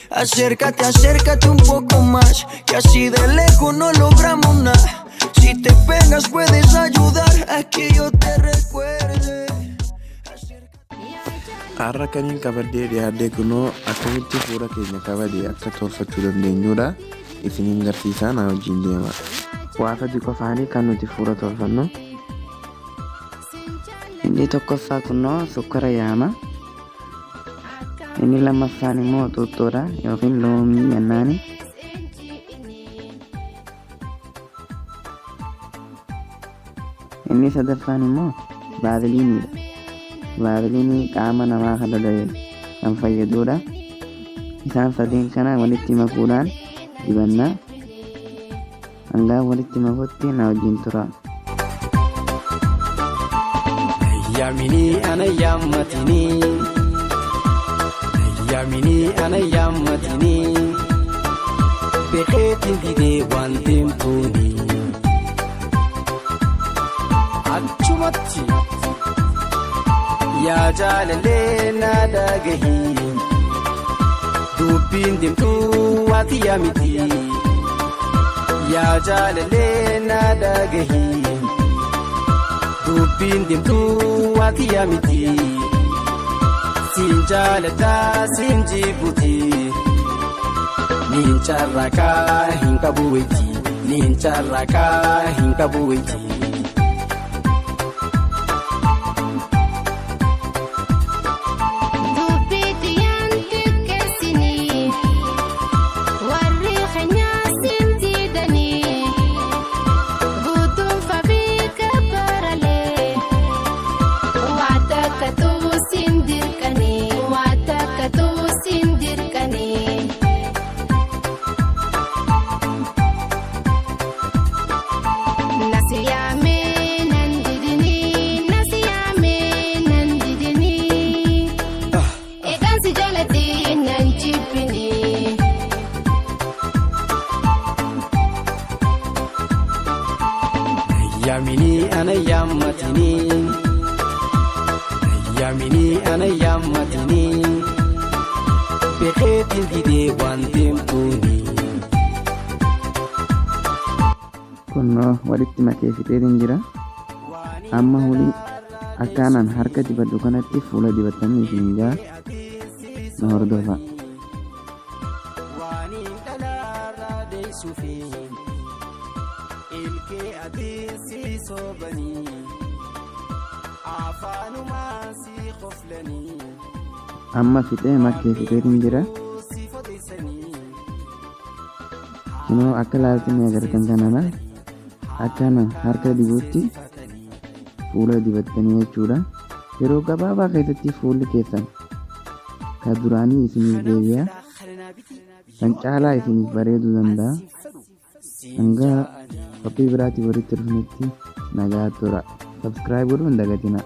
Acércate, acércate un poco más, que así de lejos no logramos nada. Si te pegas puedes ayudar a que yo te recuerde. Har'a kaniin qabadhee dhiyaadhe kunoo akkamitti fuula keenya kabade akka tolfachuu dandeenyudha. Isiniin garsiisaa na wajjin deema. Waa sadi qofaanii kan nuti fuula tolfannu. Inni tokkoffaa kunoo sukkara yaama. Inni lammaffaan immoo xuuxxoodha yookiin loomii jennaani. Inni sadaffaan immoo vaaziliiniidha. Vaaziliinii qaama namaa kan doda'e kan fayyadudha. Isaan sadeen kana walitti makuudhaan dibanna. Hangaa walitti makutti na wajjin tura. Yaaminii ana yaammatinii. Yaaminii ana yaammatinii. Beekeetiin didee waan deemtuuni. Achumatti yaa jaalalee na dhagahi. Dubbiin deemtuu waati yaamiti. Yaa jaalalee na dhagahi. Dubbiin deemtuu waati yaamiti. Siin jaalataa siin jibbuti. Niin carraqaa hin qabu wayti. Niin carraqaa hin qabu wayti. Dubbii xiyyaan xiqqeessinii warri keenyaa siin diidanii guutuunfaa fi gabbaralee waa takka tuusin dirqanii waa takka tuusin dirqanii. Nasiyaamee nan didinii nasiyaamee nan didinii eegansi jaalatee nan jibbinii. Yaaminii ana yaammatinii. Yaaminii ana yaammatinii. Beekeetiin didee waan deemtuuni. Kunoo walitti makee fixeetiin jira. Amma hulii akkaanaan harka dibadhu kanatti fuula dibattanii isin jaa na hordofa. Waaniin dhalaarraa deessuufi ilkee adiin si soobanii afaanumaan si qoflanii Amma fixee makee fixeetiin jira. si fodeessanii Kunoo akka laaltanii agartan kanadha. Akkana harka dibutti fuula dibattanii jechuudha. Yeroo gabaabaa keessatti fuulli keessan kan duraanii isiniif deebi'a. Kan caalaa isiniif bareeduu danda'a. Hanga qophii biraatii walitti dhufnutti nagaa tura. Subscribe godhuu hin dagatinaa.